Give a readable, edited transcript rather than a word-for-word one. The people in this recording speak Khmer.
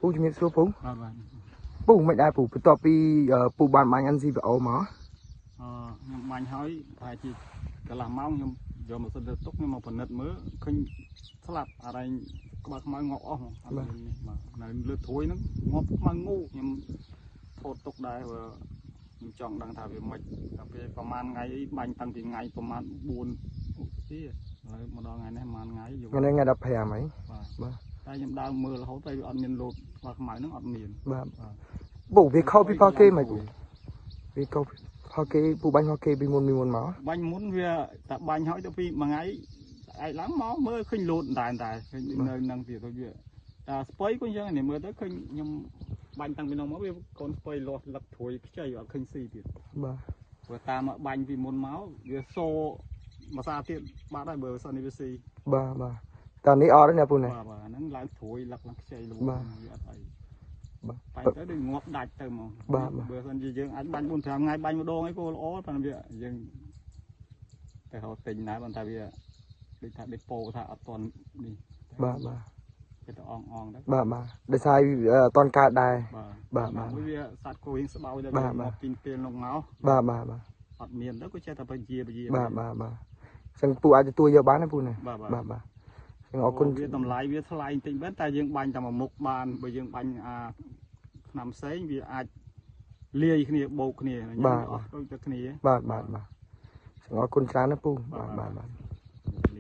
ពូជំរាបសួរពូ បាទបាទ ពូមិនដែរពូបន្ទាប់ពីពូបានបាញ់ NCPO មក អឺខ្ញុំបាញ់ហើយប្រហែលជាកន្លះម៉ោងខ្ញុំយកម៉ាស៊ីនទៅទុកខ្ញុំមកពិនិត្យមើលឃើញស្លាប់អរែងក្បាលខ្មៅងាប់អស់ហ្មងអត់មាននេះបាទនៅលើត្រួយហ្នឹងងាប់ខ្មៅងូខ្ញុំថតទុកដែរព្រោះខ្ញុំចង់ដឹងថាវាមិនដល់ពេលប្រហែលថ្ងៃអីបាញ់តាំងពីថ្ងៃប្រហែល4ឧស្សាហ៍ឥឡូវមកដល់ថ្ងៃនេះប្រហែលថ្ងៃយក ថ្ងៃនេះថ្ងៃ15ហើយ បាទ បាទ តែខ្ញុំដើរមើលរហូតតែវាអត់មានលោតក្បាលខ្មៅហ្នឹងអត់មាន បាទ បាទ ពូវាខុសពីផលគេមិនពូវាខុសពីផលគេពូបាញ់ផលគេពីមុនពីមុនមក បាញ់មុនវាតែបាញ់ហើយទៅពីមួយថ្ងៃស្អែកឡើងមកមើលឃើញលោតតែតែឃើញនៅនឹងទៀតទៅវាតែស្ពៃក៏អញ្ចឹងនេះមើលទៅឃើញខ្ញុំបាញ់តាំងពីនោះមកវាកូនស្ពៃលាស់លឹកត្រួយខ្ចីអត់ឃើញស៊ីទៀត បាទ ព្រោះតាមមកបាញ់ពីមុនមកវាសូមួយសាទៀតបាត់ហើយបើសិននេះវាស៊ី បាទបាទតើនេះអត់ទេណាពូណា បាទបាទហ្នឹងឡើងត្រួយលឹកឡើងខ្ចីល បាទ វាអត់អី បាទ បាញ់ទៅដូចងាប់ដាច់ទៅហ្មង បាទបាទ បើសិនជាយើងអាចបាញ់4 5ថ្ងៃបាញ់ម្ដងអីក៏ល្អប៉ុន្តែវាយើងទៅរកទិញដែរប៉ុន្តែវាដូចថាដេប៉ូថាអត់ទាន់នេះ បាទបាទ គេទៅអងអងទៅ បាទបាទដោយសារវាអត់ទាន់កើតដែរ បាទ បាទបាទ មួយវាសត្វគោរៀងស្បោយដែរ បាទបាទ វាមកពីពេលនោះមក បាទបាទបាទ អត់មានទៅក៏ចេះតែបជាបជា បាទបាទបាទអញ្ចឹងពូអាចទទួលយកបានទេពូណា បាទបាទ បាទបាទអញ្ចឹងអរគុណ វាតម្លៃវាថ្លៃបន្តិចមែនតែយើងបាញ់តែមួយមុខបានបើយើងបាញ់អាឆ្នាំផ្សេងវាអាចលាយគ្នាបោកគ្នាអញ្ចឹងវាអស់ដូចតែគ្នា បាទបាទបាទអញ្ចឹងអរគុណច្រើនណាស់ពូបាទបាទបាទ